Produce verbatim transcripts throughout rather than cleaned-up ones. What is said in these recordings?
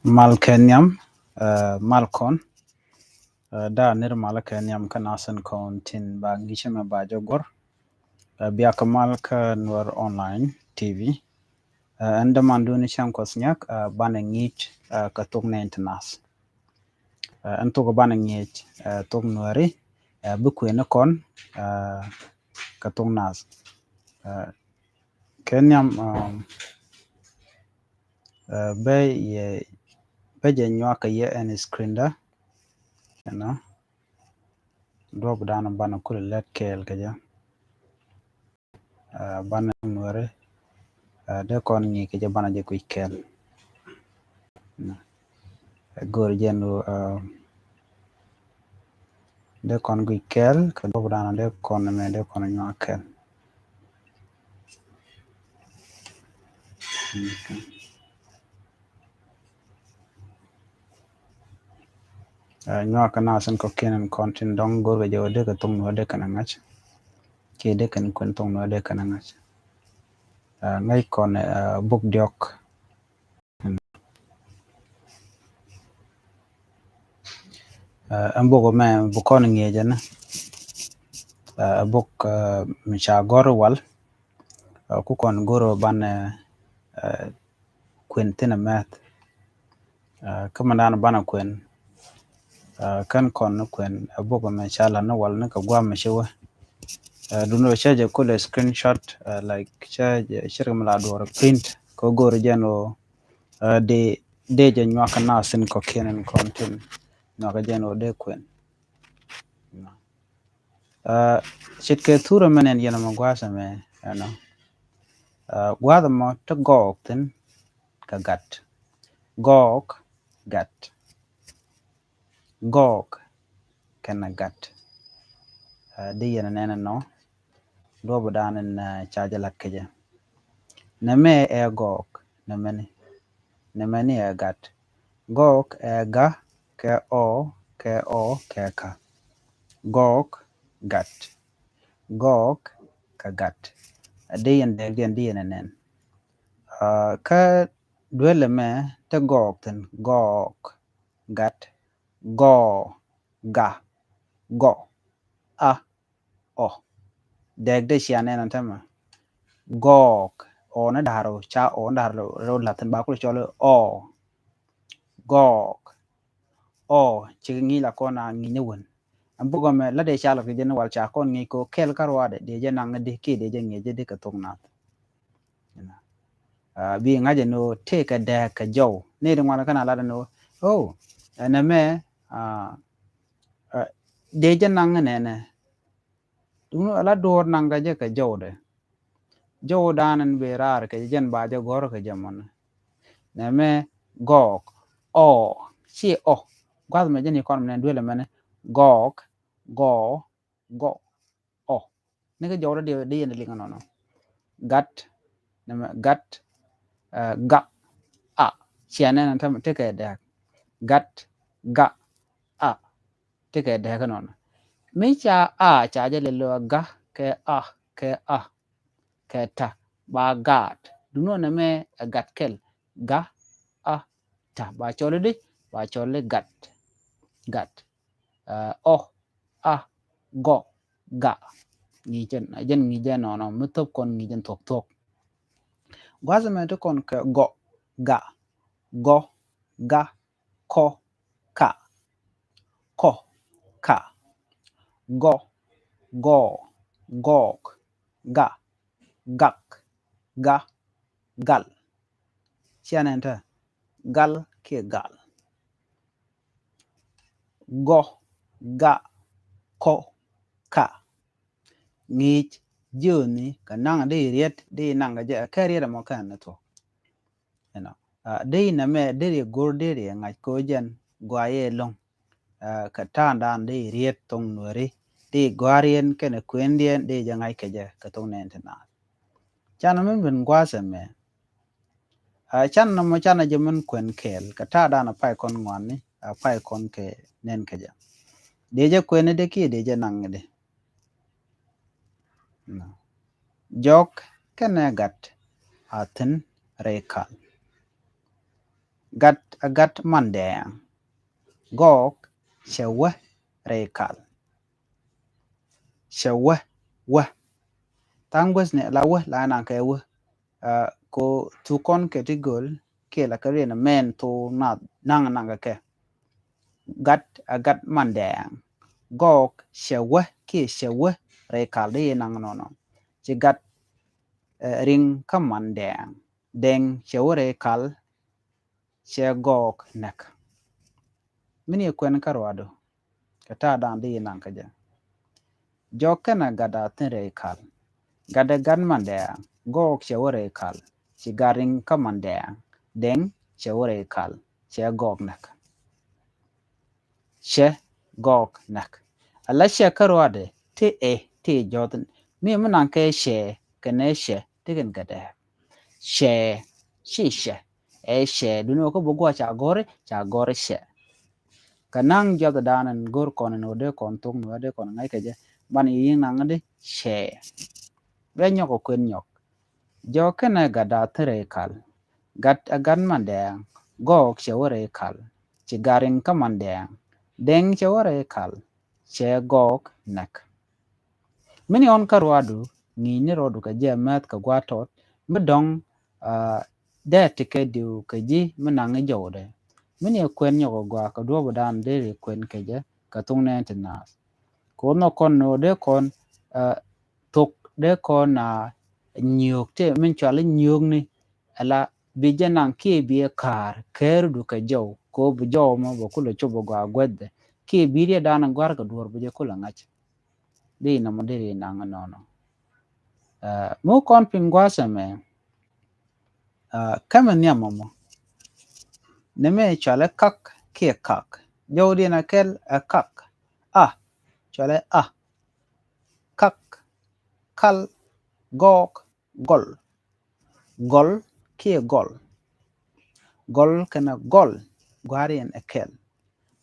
Mal kɛ nhiam, eh, mal kɔn. Eh, da nir mal kɛ nhiam kä nasin kɔn tin ba ŋi̱cä mɛ ba jɛ gɔr. Eh, bia kɛ mal kä Nuer Online T V. Eh, ɛn däman duni cäŋ Kuɔth Nyak, eh, banɛ ŋi̱c, eh, kɛ thok nɛn ti nath. Eh, ɛn thok banɛ ŋi̱c, eh, thok Nuɛri, eh, bi kuɛni kɔn, eh, kɛ thok nath. Eh, kɛ nhiam, um, eh, bɛ yɛ, bɛ jɛ nyuak kɛ yɛ ɛn screen da. You know. Duɔp dan banɛ kulɛ lɛt kɛɛl kɛ jɛ. Eh, banɛ Nuɛri, eh, dee kɔn ŋi̱i̱c kɛ jɛ banɛ jɛ kui̱c kɛɛl. Go̱o̱r jɛn ɣöö, eh, dee kɔn guic kɛɛl kɛ duɔp dan dee kɔn mɛ dee kɔn nyuak kɛɛl. Okay. Eh, nyuak kɛ nasin kɔ̱kiɛn in kɔn tin dɔŋ go̱o̱r kɛ jɛ ɣöö dee kɛ thok Nuɛri dee kɛn ŋa̱c. Kiɛ dee kɛn kuɛn thok Nuɛri dee kɛn ŋa̱c. Eh, ŋäc kɔn, eh, buk diɔk. Eh, ɛn buk mɛ bi kɔn ŋi̱eecä ni. Eh, buk, eh, mi ca gɔr wal. Eh, ku kɔn go̱r banɛ, eh, eh, kuɛn thin a mɛth. Eh, kä mɛ dan banɛ kuɛn. Eh, kɛn kɔn ni kuɛn, eh, buk mɛ ca la ni wal ni kɛ guam mɛ ci wä. Eh, dun rɔ cä jɛ kulɛ screenshot, eh, like, cä jɛ, cä rɛ mi la duɔr print. Kɛ go̱r jɛn ɣöö, eh, dee, dee jɛ nyuak kɛ nasin kɔ̱kiɛn in kɔn tin. Nyuak jɛn ɣöö dee kuɛn. Eh, ce̱tkɛ thurɛ mɛ nɛn yɛn mɛ gua̱a̱th ɛmɛ, you know. Eh, gua̱a̱th ɛmɔ te gɔɔk thin kɛ gat. Gɔɔk, gat. Gɔɔk kɛnɛ gat. Eh, di yɛn nɛn ɛnɔ. Duɔp dan in, eh, ca jɛ lat kɛ jɛ. Nɛmɛ ɛ gɔɔk, nɛmɛni. Nɛmɛni ɛ gat. Gɔɔk ɛ ga, kɛ ɔ, kɛ ɔ, kɛ ka. Gɔɔk, gat. Gɔɔk, kɛ gat. A di yɛn dɛk diɛn di yɛn ɛ nɛn. Ah, kä duel ɛmɛ te gɔɔk thin, gɔɔk, gat, gɔɔ, ga, gɔ, a, ɔ. Dɛk dee cia nɛn ɛn tämɛ. Gɔɔk, ɔ ni da̱r ɔ, ca ɔ ni da̱r ɔ, lat thin ba kulɛ cɔl ɔ. Gɔɔk, ɔ, ci ŋi̱i̱c la kɔn a ŋi̱i̱c ni wän. Ɛn buk ɛmɛ la dee ca lat kɛ jɛ ni wal ca kɔn ŋi̱i̱c kɛ ɣöö kɛl kä ruaadɛ dee jɛ naŋ ni di kiɛ dee jɛ ŋi̱i̱c jɛ di kɛ thok nath. Ah, bi ŋa̱c ɛn ɣöö tëëkɛ dääk kɛ jɔw. Ni di ŋuan kä na lat ɛn ɣöö, oh, ɛn ɛmɛ, ah, ah, dee jɛ naŋ ni nɛnɛ. Duŋni ala duɔ̱ɔ̱r naŋ kɛ jɛ kɛ jɔwdɛ. Jɔwdan in bee raar kɛ jɛ jɛn ba jɛ gɔ̱r kɛ jɛ mɔnɛ. Nɛmɛ gɔɔk. Ɔ. Ci ɔ. Gua̱th mɛ jɛ ni kɔn mɛ nɛ duelɛ mɛnɛ. Gɔɔk. Gɔɔ. Gɔ. Ɔ. Ni kɛ jɔwdɛ di, di yɛn di liŋ nɔnɔ. Gat. Nɛmɛ gat. Eh, ga. A. Ciɛ nɛn tɛmɛ tekɛ dɛk. Gat. Ga. A. Tekɛ dɛk nɔnɔ. Mi ca a ca jɛ lɛ lɔ ga kɛ a kɛ a. Kɛ ta ba gat. Dunɔ nɛmɛ ɛ gat kɛl. Ga, a, ta. Ba cɔl di, ba cɔl di gat. Gat. Eh, ɔ, a, gɔ, ga. Ŋi̱i̱c jɛn, jɛn ŋi̱i̱c jɛn nɔnɔ. Mi thop kɔn ŋi̱i̱c jɛn thuɔk thuɔk. Gua̱th mɛ ti kɔn kɛ gɔ, ga, gɔ, ga, kɔ, ka. Kɔ, ka. Gɔ, gɔɔ, gɔɔk, ga, gak, ga, gal. Cia nɛn te gal kiɛ gal. Gɔ, ga, kɔ, ka. Ŋi̱i̱c jiöni kɛ naŋ di riet di naŋ kɛ jɛ kɛ riet ɛmɔ kɛn ni thuɔk. You know. Ah, dee inɛ mɛ dee ri go̱r dee ri ŋa̱c ko̱ jɛn gɔaa yɛ lo̱ŋ. Ah, kɛ ta̱a̱ŋdan dee riet thoŋ nuɛri dee gɔaa riɛn kɛnɛ kuëndiɛn dee jɛ ŋa̱c kɛ jɛ kɛ thoŋ nɛn ti naath. Canɛ min ben gua̱a̱th ɛmɛ. Ah, canɛ mɔ canɛ jɛ min kuɛn kɛɛl kɛ ta̱a̱ŋdan a pay kɔn ŋuani a pay kɔn kɛ nɛn kɛ jɛ. Dee jɛ kuɛn ni dee kiɛ dee jɛ naŋ ni dee. Jɔk kɛnɛ gat a thi̱n rɛy kal. Gat a gat man dɛɛŋ. Gɔɔk cɛ wä rɛy kal. Cɛ wä, wä. Tha̱a̱ŋ guäthni la wä la naŋ kɛ wä. Ko thuk kɔn kɛ ti göl kiɛ la kɛ riɛn mɛn thok naŋ naŋ kɛ kɛ. Gat a gat man dɛɛŋ. Gɔɔk cɛ wä kiɛ cɛ wä rɛy kal di yi naŋ nɔnɔ. Ci gat riŋ kä man dɛɛŋ. Dɛŋ cɛ wä rɛy kal. Cɛ gɔɔk näk. Min yɛ kuɛn kä ruadu kɛ ta̱a̱ da̱a̱n di yi naŋ kä jɛ. Jɔk kɛnɛ gat a thi̱n rɛy kal. Gat dɛ gat man dɛɛŋ. Gɔɔk cɛ wä rɛy kal. Ci gat riŋ kä man dɛɛŋ. Dɛŋ cɛ wä rɛy kal. Cɛ gɔɔk näk. Cɛ gɔɔk näk. Ala cɛ kä ruadɛ ti ɛ ti jɔth. Mi mi naŋ kɛ cɛ kɛnɛ cɛ ti kɛn gat dɛ. Cɛ ci cɛ ɛ cɛ duni wä kä bä guɔ ca gɔri ca gɔri cɛ. Kɛ naŋ jɔth dan in gor kɔn in wä dee kɔn thok ni wä dee kɔn ŋa̱c kɛ jɛ ban yi yiŋ naŋ di cɛ. Bɛ nyɔk kɛ kuën nyɔk. Jɔk kɛnɛ gat da thirɛ ikal. Gat a gat man dɛɛŋ. Gɔɔk cɛ wä rɛ ikal. Ci gat riŋ kä man dɛɛŋ. Dɛŋ cɛ wä rɛ ikal. Cɛ gɔɔk näk. Min yɔn kä ruadu ŋi̱i̱c ni rɔɔdu kɛ jɛ mɛth kɛ gua̱a̱t tɔt mi dɔ̱ŋ dee ti kɛ diw kɛ ji̱ mi naŋ i̱ jɔwdɛ. Min yɛ kuɛn nyɔk ɛ gɔaa kɛ duɔ̱ɔ̱p dan dee ri kuɛn kɛ jɛ kɛ thuŋ nɛɛn ti naath. Kɛ wä nhɔk kɔn ni wä dee kɔn thok dee kɔn na nyiöök ti min cual i̱ nyiöök ni. Ala bi jɛ naŋ kiɛ bi ɛ ka̱a̱r kɛɛr du kɛ jɔw kɛ wä bi jɔw mɔ bɛ kulɛ cop ɛ gɔaa guɛthdɛ kiɛ bi riɛ dan gua̱r kɛ duɔ̱ɔ̱r bi jɛ kulɛ ŋa̱c. Di inɔ mɔ di ri naŋ inɔnɔ. Mi wä kɔn piny gua̱a̱th ɛmɛ. Kɛmɛ nhiam mɔmɔ. Ni mɛ cualɛ kak kiɛ kak. Jɔw diɛn a kɛl ɛ kak. A cualɛ a. Kak, kal, gɔɔk, gɔl. Gɔl kiɛ gɔl. Gɔl kɛnɛ gɔl gua̱a̱r yɛn ɛ kɛl.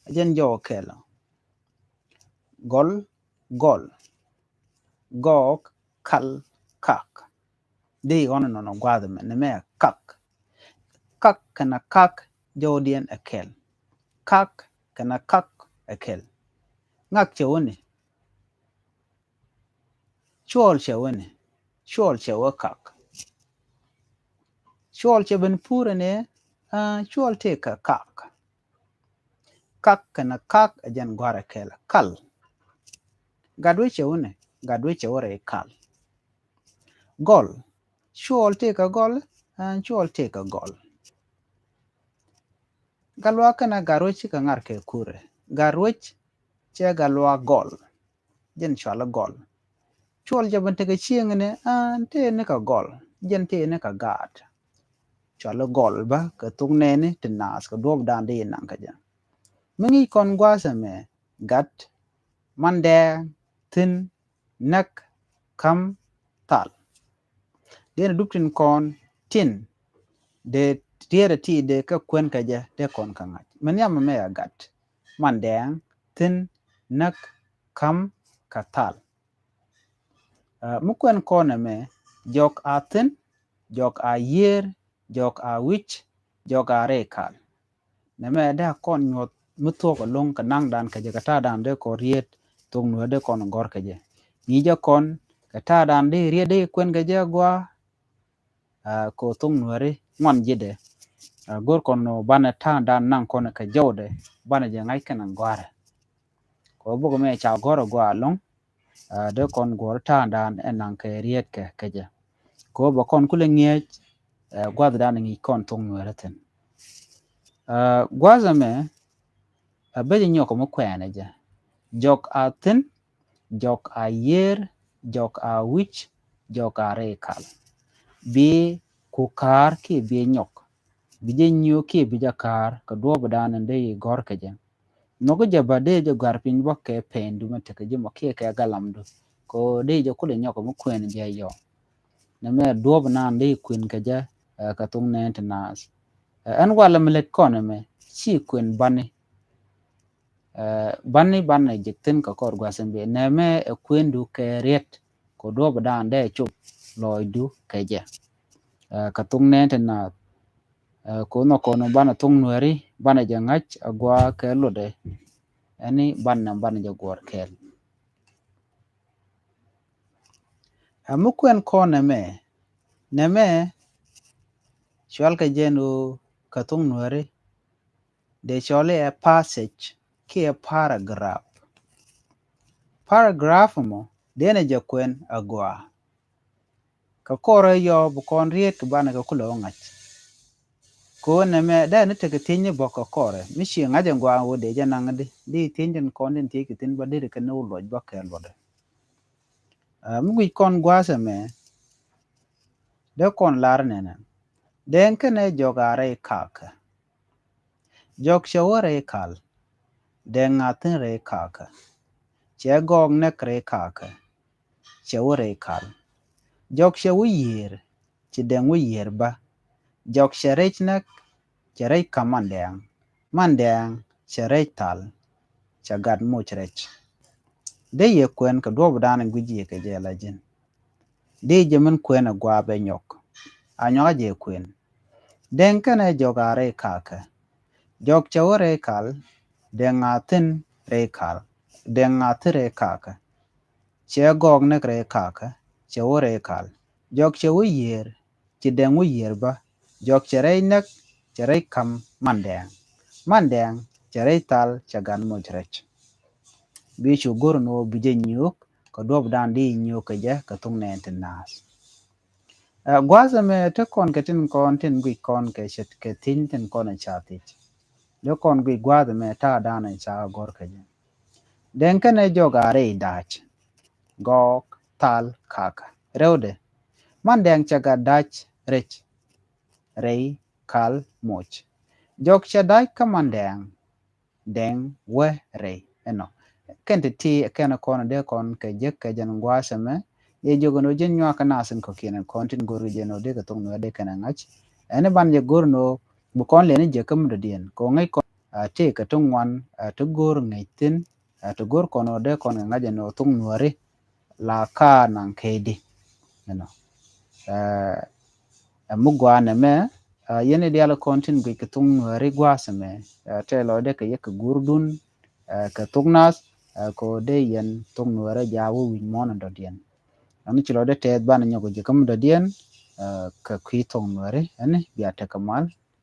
A jɛn jɔw ɛ kɛl. Gɔl, gɔl. Gɔɔk, kal, kak. Di ɣɔn nɔnɔ gua̱a̱th mɛ ni mɛ kak. Kak kɛnɛ kak jɔwdiɛn ɛ kɛl. Kak kɛnɛ kak ɛ kɛl. Ŋak cɛ wä ni. Cuɔl cɛ wä ni. Cuɔl cɛ wä kak. Cuɔl cɛ ben purɛ ni. Cuɔl tëë kɛ kak. Kak kɛnɛ kak ɛ jɛn gua̱a̱r ɛ kɛl kal. Gat wec cɛ wä ni gat wec cɛ wä rɛy kal. Gɔl cuɔl tëë kɛ gɔl. Cuɔl tëë kɛ gɔl. Gat luaak kɛnɛ gat wec cikɛ ŋa̱r kɛ kurɛ gat wec cɛ gat luaak gɔl. Jɛn cual gɔl. Cuɔl jɛ ben tekɛ cieŋ ni an tëë ni kɛ gɔl. Jɛn tëë ni kɛ gaat. Cual gɔl bä kɛ thok nɛɛni ti naath kɛ duɔp dan di inaŋ kɛ jɛ. Mi ŋi̱i̱c kɔn gua̱a̱th ɛmɛ gat man dɛɛŋ thi̱n näk ka̱m thal. Diɛn dup tin kɔn tin dee tiɛɛrɛ ti dee kɛ kuɛn kɛ jɛ dee kɔn kɛ ŋa̱c mi nhiam ɛmɛ a gat man dɛɛŋ thi̱n näk ka̱m kɛ thal. Mi kuɛn kɔn ɛmɛ jɔk a thi̱n jɔk a yiër jɔk a wi̱c jɔk a rɛy kal. Nɛmɛ dee a kɔn nyuɔth mi thuɔk ɛlɔ̱ŋ kɛ naŋdan kɛ jɛ kɛ ta̱a̱dan dee kɔn riet thok nuɛ dee kɔn gɔr kɛ jɛ. Ŋi̱i̱cä kɔn kɛ ta̱a̱dan dee riet dee kuɛn kɛ jɛ gua. Kɛ thok nuɛri ŋuan ji̱dɛ. Go̱r kɔn nɔ banɛ ta̱a̱dan naŋ kɔn kɛ jɔwdɛ banɛ jɛ ŋa̱c kɛn gɔarɛ. Kɛ buk mɛ ca gɔr gua ɛlɔ̱ŋ. Dee kɔn guɔr ta̱a̱dan ɛ naŋ kɛ riet kɛ kɛ jɛ. Kɛ bɛ kɔn kulɛ ŋi̱eec gua̱thdan ŋi̱i̱c kɔn thok nuɛri thi̱n. Gua̱th ɛmɛ a beth nyɔk mi kuɛɛnɛ jɛ jɔk a thi̱n jɔk a yiër jɔk a wi̱c jɔk a rɛy kal. Bi ku ka̱a̱r kiɛ bi nyɔk bi jɛ nyiök kiɛ bi jɛ ka̱a̱r kɛ duɔɔpdan in dee yi gɔ̱r kɛ jɛ. Nhɔk jɛ ba dee jɛ gɔ̱a̱r piny bä kɛ pɛndu mɛ tekɛ ji̱ mɔ kiɛ kɛ galamdu kɛ dee jɛ kulɛ nyɔk mi kuɛɛnɛ jɛ yɔ. Nɛmɛ duɔɔpdan dee yi kuɛn kɛ jɛ kɛ thok nɛɛni ti naath. Ɛn walɛ mi lät kɔn ɛmɛ ci kuɛn bani. Bani banɛ jek thi̱n kɛ kɔr gua̱th in bi nɛmɛ ɛ kuendu kɛ riet kɛ duɔɔpdan dee cop lɔɔcdu kɛ jɛ. Kɛ thok nɛɛni ti naath. Ɛ, kɔn nɔ kɔn banɛ thuŋ Nuɛri, banɛ jɛ ŋa̱c a gɔaa kɛ lotdɛ. Ɛni banɛ, banɛ jɛ guɔ̱ɔ̱r kɛɛl. Ɛ, mi kuɛn kɔn nɛmɛ, nɛmɛ cual kɛ jɛn ɣöö kɛ thuŋ Nuɛri dee cɔl i̱ ɛ passage kiɛ paragraph. Paragraph mɔ dee nɛ jɛ kuɛn a gɔaa. Kɛ kɔrɛ yɔ bi kɔn riet kɛ banɛ kɛ kulɛ wä ŋa̱c. Kɛ ɣöö nɛmɛ dee ni tekɛ thiecni bä kɛ kɔrɛ mi ci ŋa̱c ɛn gɔaa ɣöö dee jɛ naŋ di, di thiec tin kɔn tin thiec kɛ thi̱n bä deri kɛ ni wä luɔc bä kɛɛl bä dee. Ɛ, mi guic kɔn gua̱a̱th ɛmɛ dee kɔn lar nɛnɛ. Dee kɛnɛ jɔk a rɛy kakä. Jɔk cɛ wä rɛy kal. Dee ŋa̱thin rɛy kakä. Cɛ gɔɔk näk rɛy kakä. Cɛ wä rɛy kal. Jɔk cɛ wä yiër. Ci dɛŋ wä yiër bä. Jɔk cɛ rɛc näk. Cɛ rɛc ka̱m mandɛɛŋ. Mandɛɛŋ cɛ rɛc thal. Cɛ gat moc rɛc. Dee yɛ kuɛn kɛ duɔ̱ɔ̱p dan guic yɛ kɛ jɛ la ji̱n. Dee jɛ min kuɛn ɛ gua̱a̱p ɛ nyɔk. A nyɔk a jɛ kuɛn. Dee kɛnɛ jɔk a rɛy kakä. Jɔk cɛ wä rɛy kal. Dee ŋa̱thin rɛy kal. Dee ŋa̱thin rɛy kakä. Cɛ gɔɔk näk rɛy kakä. Cɛ wä rɛy kal. Jɔk cɛ wä yiër. Ci dɛŋ wä yiër bä. Jɔk cɛ rɛy näk, cɛ rɛy ka̱m mandɛɛŋ. Mandɛɛŋ cɛ rɛy thal, cɛ gat moc rɛc. Bi cu go̱r ni wä bi jɛ nyuuk kɛ duɔ̱ɔ̱p dan di nyuuk kɛ jɛ kɛ thuŋ nɛɛn ti naath. Ɛ, gua̱a̱th ɛmɛ te kɔn kɛ tin kɔn tin guic kɔn kɛ ce̱t kɛ thi̱n tin kɔn ɛ ca thiec. Dee kɔn guic gua̱a̱th ɛmɛ ta̱a̱ dan ɛ ca gɔ̱r kɛ jɛ. Dee kɛnɛ jɔk a rɛy da̱a̱c. Gɔɔk, thal, kakä. Rɛwdɛ. Mandɛɛŋ cɛ gat da̱a̱c rɛc. Rɛy, kal, moc. Jɔk cɛ da̱a̱c kä mandɛɛŋ. Dɛŋ, wä, rɛy. Ɛnɔ. Kɛn ti ti kɛn kɔn dee kɔn kɛ jek kɛ jɛn gua̱a̱th ɛmɛ. Yɛ jiök ɛn ɣöö ji̱n nyuak kä nath in kɔ̱kiɛn kɔn tin go̱r kɛ jɛn ɣöö dee kɛ thok Nuɛɛr dee kɛn ɛ ŋa̱c. Ɛn i̱ ban jɛ go̱r ɛn ɣöö bi kɔn lɛni jɛ kä mi dɔ̱diɛn kɛ ɣöö ŋäc kɔn, a, tëë kɛ ti ŋuan, a, ti go̱r ŋäc thi̱n, a, ti go̱r kɔn ɣöö dee kɔn kɛ ŋa̱c ɛn ɣöö thok Nuääri la ka naŋ kɛ di. Ɛnɔ. Ɛ, ɛ mi gɔaa nɛmɛ, a, yɛn i̱ diaal kɔn tin guic kɛ thok Nuääri gua̱a̱th ɛmɛ, a, tëë lɔcdɛ kɛ yɛ kɛ go̱rdun, a, kɛ thok nath, a, kɛ ɣöö dee yɛn thok Nuääri jaak wä wi̱c muɔ̱ɔ̱n in dɔ̱diɛn. Ɛn ci lɔcdɛ tɛth banɛ nyɔk ji̱ kä mi dɔ̱diɛn, a, kɛ kui̱ thok Nuääri, ɛn bia tekɛ mal,